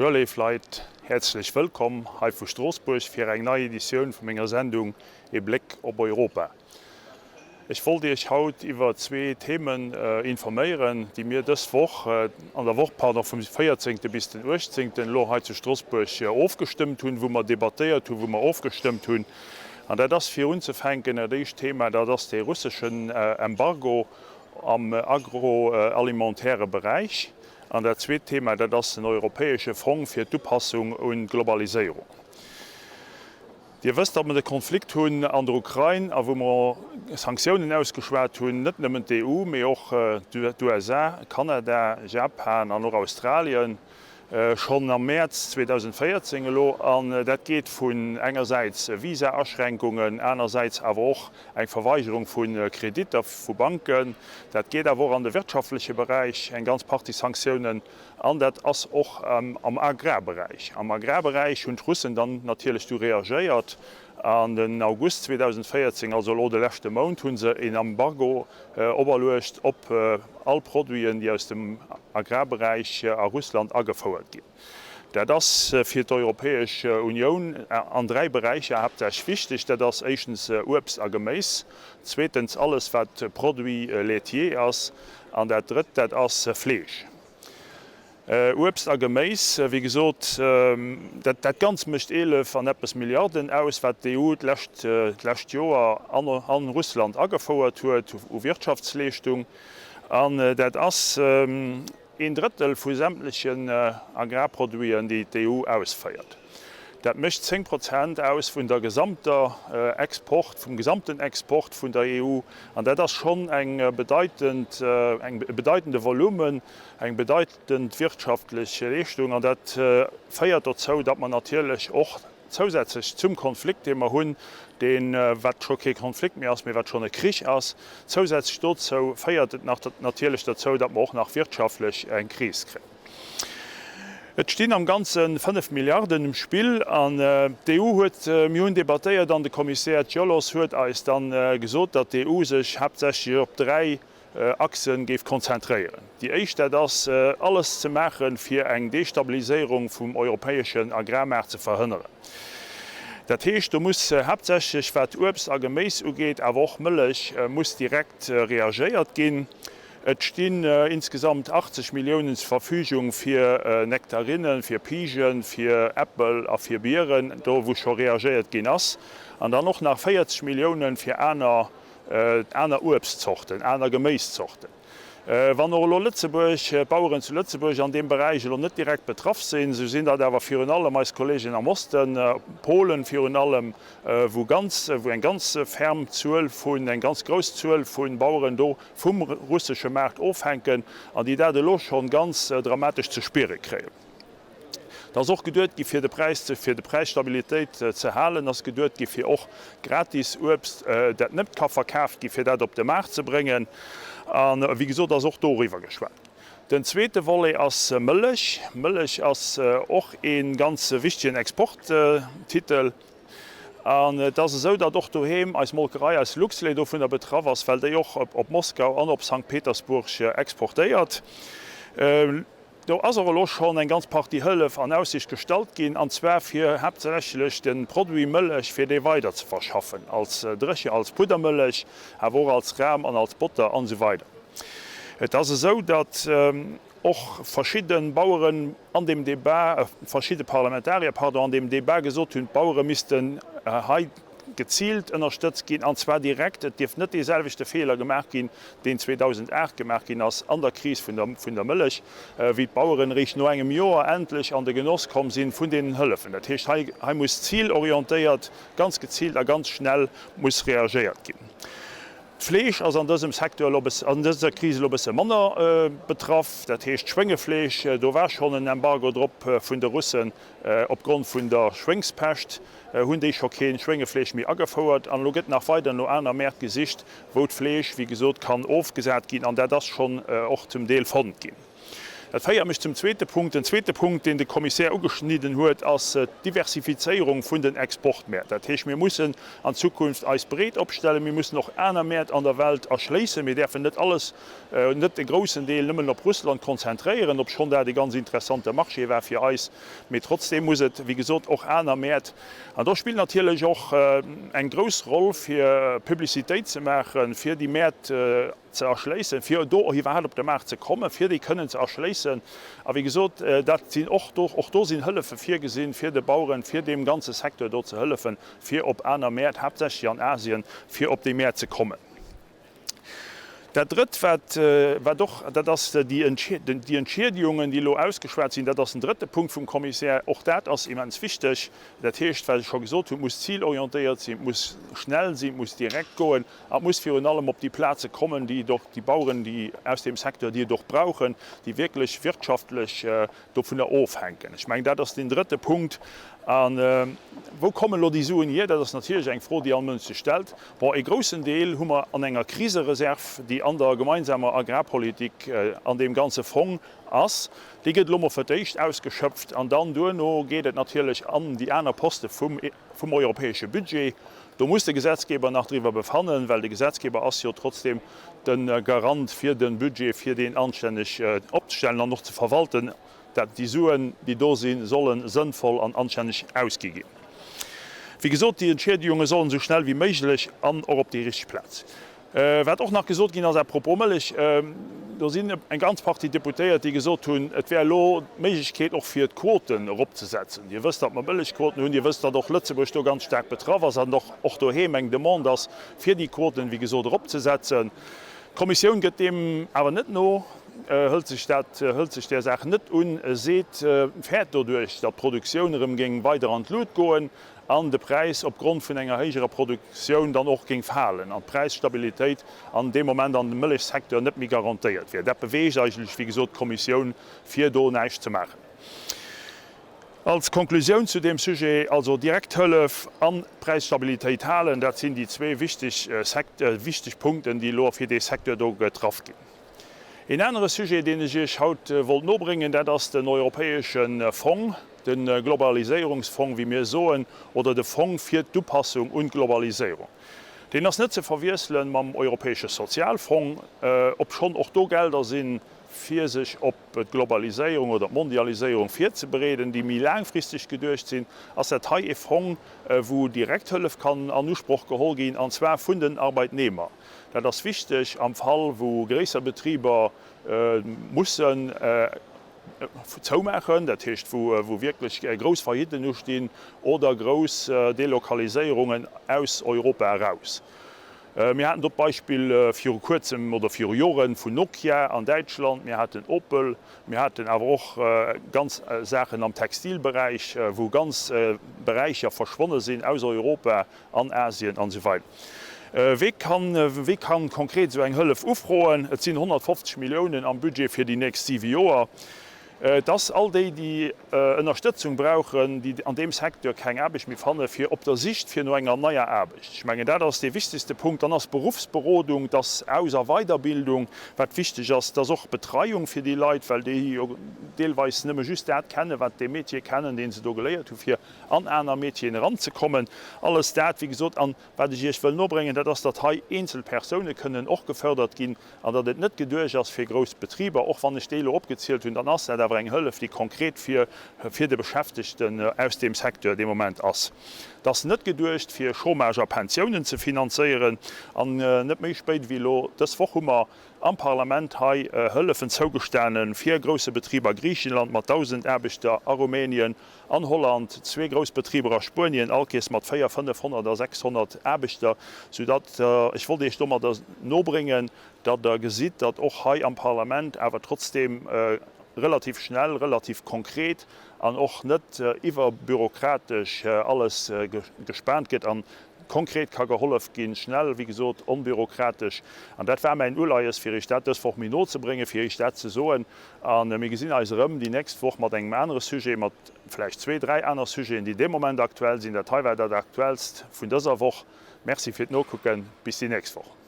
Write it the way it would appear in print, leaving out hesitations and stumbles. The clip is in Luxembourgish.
Bonjour léif Leit, häerzlech wëllkomm hei vu Stroossbuerg fir eng nei Editioun vu menger Sendung Ee Bléck op Europa. Ech wollt Iech haut iwwer zwee Themen informéieren, déi mir dës Woch, an der Woch, pardon, vum 14. bis den 18. elo hei zu Stroossbuerg ofgestëmmt hunn, wou mer debattéiert hunn, wou mer ofgestëmmt hunn. An dat ass fir unzefänken dat éischt Thema, dat ass dee russeschen Embargo am agroalimentaire Beräich. An dat zweet Thema, dat ass den europäesche Fong fir d'Upassung un d'Globaliséierung. Dir wësst, datt mer de Konflikt hunn an der Ukrain a wou mer Sanktiounen ausgeschwat hunn, net nëmmen d'EU, mee och d'USA, Kanada, Japan an och Australien, schonn am Mäerz 2014 elo. An dat geet vun engersäits Visa-Aschränkungen, anersäits awer och eng Verweigerung vu Kreditter vu Banken. Dat geet awer och an de wirtschaftleche Beräich, eng ganz Partie Sanktiounen. An dat ass och am Agrarberäich. Am Agrarberäich hunn d'Russen dann natierlech du reagéiert. An den August 2014, also elo de leschte Mount, hu se een Embargo operluecht op all Produiten, déi aus dem Agrarberäich a Russland agefouert ginn. Dat ass fir d'Europäesch Unioun an dräi Beräicher haaptsächlech wichteg. Dat ass éischtens Uebst a Geméis, zweetens alles wat Produits laitiers ass an dat drëtt, dat ass Fleesch. Uebst a Geméis, wéi gesot, dat dat Ganzt mécht 11 an eppes Milliarden aus, wat d'EU d'lescht d'lescht Joer an an Russland agefouert huet u Wirtschaftsleeschtung. An dat ass een Drëttel vu sämtlechen Agrarproduiten, déi d'EU ausféiert. Dat mécht 10 Prozent aus vun der gesamter Export, vum gesamten Export vun der EU. An dat ass schonn eng bedeitend, eng, e bedeitende Volumen, eng bedeitend wirtschaftlech Leeschtung. An dat féiert dozou, datt mer natierlech och zousätzlech zum Konflikt, dee mer hunn, deen, wat scho kee Konflikt méi ass, mee wat schonn e Krich ass, zousätzlech dozou féiert et nach natierlech dozou, datt mer och nach wirtschaftlech eng Kris kréien. Et stinn am Ganze 5 Milliarden um Spill an d'EU huet, mir hunn debattéiert an de Kommissär Ciolos huet eis da gesot, datt d'EU sech haaptsächlech op dräi Achse géif konzentréieren. Déi éischt, dat ass alles ze maachen, fir eng Destabiliséierung vum europäeschen Agrarmaart ze verhënneren. Dat heescht, do muss haaptsächlech, wat Uebst a Geméis ugeet, awer och Mëllech, muss direkt reagéiert ginn. Et stinn insgesamt 80 Milliounen zur Verfügung fir Nektarinnen, fir Pigen, fir Äppel a fir Bieren, do wou scho reagéiert ginn ass. An dann och nach 40 Milliounen fir aner, aner Uebstzorten, aner Geméiszorten. Wann och elo Lëtzebuerg, d'Baueren zu Lëtzebuerg an deem Beräich elo net direkt betraff sinn, esou sinn dat awer virun allem eis Kolleegen am Osten, Polen virun allem, wou ganz, wou eng ganz ferm Zuel vun, eng ganz grouss Zuel vu Baueren do vum russesche Maart ofhänken an déi dat elo schonn ganz dramatesch ze spiere kréien. Et ass och geduet gi fir de Präis, fir de Präisstabilitéit ze halen, ass geduet gi fir och gratis Uebst, dat net ka verkaaft gi, fir dat op de Maart ze bréngen. An wéi gesot ass och doriwwer geschwat ginn. Den zweete Volet ass Mëllech. Mëllech ass och ee ganz wichtegen Exporttitel. An et ass esou, datt och doheem eis Molkerei, eis Luxlait dovunner betraff ass, well déi och op Moskau an op Sankt Petersburg exportéiert. Do ass och elo schonn eng ganz Partie Hëllef an Aussicht gestallt ginn, an zwar fir haaptsächlech de Produit Mëllech, fir dee weider ze verschaffen als Dréche, als Puddermëllech, awer och als Ram an als Botter an esou weider. Et ass esou, datt och verschidde Baueren an deem Débat, verschidde Parlamentarier, pardon, an deem Débat gesot hunn, d'Bauere missten hei geziilt ënnerstëtzt ginn, an zwar direkt. Et dierft net deeselwechte Feeler gemaach ginn, deen 2008 gemaach ginn ass an der Kris vun der, vun der Mëllech, wéi d'Baueren eréischt no engem Joer endlech an de Genoss komm sinn vun deenen Hëllefen. Dat heescht, hei, hei muss zilorientéiert, ganz geziilt a ganz schnell muss reagéiert ginn. D'Fleesch ass an dësem Secteur elo an dëser Kris elo bësse manner betraff. Dat heescht d'Schwéngefleesch, do war schonn en Embargo drop vun de Russen. Opgrond vun der Schwéngspescht hunn déi scho kee Schwéngefleesch méi agefouert. An elo gëtt nach weider no aner Mäert gesicht, wou d'Fleesch, wéi gesot, kann ofgesat ginn. An dat ass schonn och zum Deel fonnt ginn. Dat féiert mech zum zweete Punkt. Den zweete Punkt, deen de Kommissär ugeschnidden huet, ass d'Diversifizéierung vun den Exportmäert. Dat heescht, mir mussen an Zukunft eis breet opstellen. Mir mussen och aner Mäert an der Welt erschléissen. Mir däerfen net alles, net e groussen Deel nëmmen op Russland konzentréieren, obschonn dat e ganz interessante Marché war fir eis. Mee trotzdeem muss et, wéi gesot, och aner Mäert. An do spillt natierlech och eng grouss Roll, fir Publicitéit ze maachen, fir déi Mäert ze erschléissen, fir do iwwerhaapt op de Maart ze kommen, fir déi kënnen ze erschléissen. A wéi gesot, dat sinn och do, och do sinn Hëllefe virgesinn, fir de Baueren, fir deem ganze Secteur do ze hëllefen, fir op aner Mäert, haaptsächlech an Asien, fir op déi Mäert ze kommen. Dat Drëtt, wat, wat och, dat ass déi Entschiedegungen, déi elo ausgeschwat sinn. Dat ass den drëtte Punkt vum Kommissär. Och dat ass immens wichteg. Dat heescht, wat ech scho gesot hunn, et muss zilorientéiert sinn, et muss schnell sinn, et muss direkt goen a et muss virun allem op déi Plaze kommen, déi et och, déi Baueren, déi aus deem Secteur, déi et och brauchen, déi wierklech wirtschaftlech dovunner ofhänken. Ech mengen, dat ass deen drëtte Punkt. A wou kommen elo déi Suen hier? Dat ass natierlech eng Fro, déi all Mënsch sech stellt. Bon, e groussen Deel hu mer an enger Krisereserv, déi an der gemeinsamer Agrarpolitik an deem ganze Fong ass. Déi gëtt elo mol fir d'éischt ausgeschöpft an dann duerno geet et natierlech an déi aner Poste vum europäesche Budget. Do muss de Gesetzgeber nach driwwer befannen, well de Gesetzgeber ass jo trotzdem de Garant fir de Budget, fir deen anstänneg opzestellen an och ze verwalten, dat déi Suen, déi do sinn, solle sënnvoll an anstänneg ausgi ginn. Wéi gesot, déi Entschiedegunge sollen esou schnell wéi méiglech an och op déi richteg Plaz. Wat och nach gesot ginn ass à propos Mëllech, do sinn eng ganz Partie Deputéiert, déi gesot hunn, et wär elo d'Méiglechkeet och fir d'Quoten eropzesetzen. Dir wësst, datt mer Mëllechquoten hunn. Dir wësst, datt och Lëtzebuerg do ganz staark betraff ass an och och doheem eng Demande ass, fir déi Quoten, wéi gesot, eropzesetzen. D'Kommissioun gëtt deem awer net no, hëlt sech dat, hëlt sech där Saach net un, seet, fäert doduerch, datt d'Produktioun erëm géing weider an d'Lut goen. an de Präis opgrond vun enger héijerer Produktioun dann och géing falen an d'Präisstabilitéit an deem Moment an dem Mëllechsecteur net méi garantéiert wier. Dat beweegt eigentlech, wéi gesot, d'Kommissioun, fir do näischt ze maachen. Als Konklusioun zu deem Sujet, also Direkthëllef an d'Präisstabilitéit halen, dat sinn déi zwee wichteg wichteg Punkten, déi elo fir dee Secteur do getraff ginn. Een anere Sujet, deen ech Iech haut wollt nobréngen, dat ass den europäesche Fong, de Globaliséierungsfong, wéi mir soen, oder de Fong fir d'Upassung un d'Globaliséierung. Deen ass net ze verwiessele mam europäesche Sozialfong, obschonn och do Gelder sinn, fir sech op d'Globaliséierung oder d'Mondialiséierung virzebereeden, déi méi laangfristeg geduecht sinn, ass dat hei ee Fong, wou Direkthëllef kann an Usproch geholl ginn, an zwar vun den Arbeitnehmer. Dat ass wichteg am Fall, wou gréisser Betriber mussen zoumaachen, dat heescht, wou wierklech grouss Faillitten ustinn oder grouss Delokaliséierungen aus Europa eraus. Mir haten do d'Beispill viru Kuerzem oder viru Joren vun Nokia an Däitschland, mir haten Opel, mir haten awer och ganz Saachen am Textilberäich, wou ganz Beräicher verschwonne sinn aus Europa an Asien an esou weider. Wee kann, wee kann konkret esou eng Hëllef ufroen? Et sinn 150 Milliounen am Budget fir déi nächst siwe Joer. Et ass all déi, déi Ënnerstëtzung brauchen, déi an deem Secteur keng Aarbecht méi fannen, fir op der Sicht fir no enger neier Aarbecht. Ech mengen, dat ass dee wichtegste Punkt. Dann ass Beruffsberodung, et ass Aus a Weiderbildung, wat wichteg ass. Et ass och Betreiung fir déi Leit, well déi jo deelweis nëmme just dat kennen, wat dee Métier kennen, dee se do geléiert hu fir an aner Métieren eranzekommen. Alles dat, wéi gesot, an wat ech Iech wëll nobréngen, dat ass, datt hei eenzel Persoune kënnen och gefördert ginn an datt et net geduecht ass fir grouss Betriber. Och wann ech déi elo opgezielt hunn, dann ass dat awer eng Hëllef, déi konkret fir fir de Beschäftegten aus deem Secteur dee Moment ass. Et ass net geduecht, fir Chômage a Pensiounen ze finanzéieren. An net méi spéit wéi elo dës Woch hu mer am Parlament hei Hëllefen zougestane fir grousse Betriber, Griichenland mat 1.000 Aarbechter a Rumänien, An Holland, zwee grouss Betriber a Spuenien, all Kees mat 4, 500 a 600 Aarbechter, soudatt, ech wollt Iech domadder nobréngen, datt Der gesitt, datt och hei am Parlament awer trotzdeem relativ schnell, relativ konkret an och net iwwerbürokratesch alles gespaant gëtt an konkret ka gehollef ginn, schnell, wéi gesot, onbürokratesch. An dat war mäin Uleies, fir Iech dat dës Woch méi no ze bréngen, fir Iech dat ze soen. A mir gesinn eis erëm déi nächst Woch mat engem anere Sujet, mat vläicht zwee, dräi aner Sujeten, déi dee Moment aktuell sinn. Dat hei war dat Aktuellst vun dëser Woch. Merci fir d'Nokucken. Bis déi nächst Woch.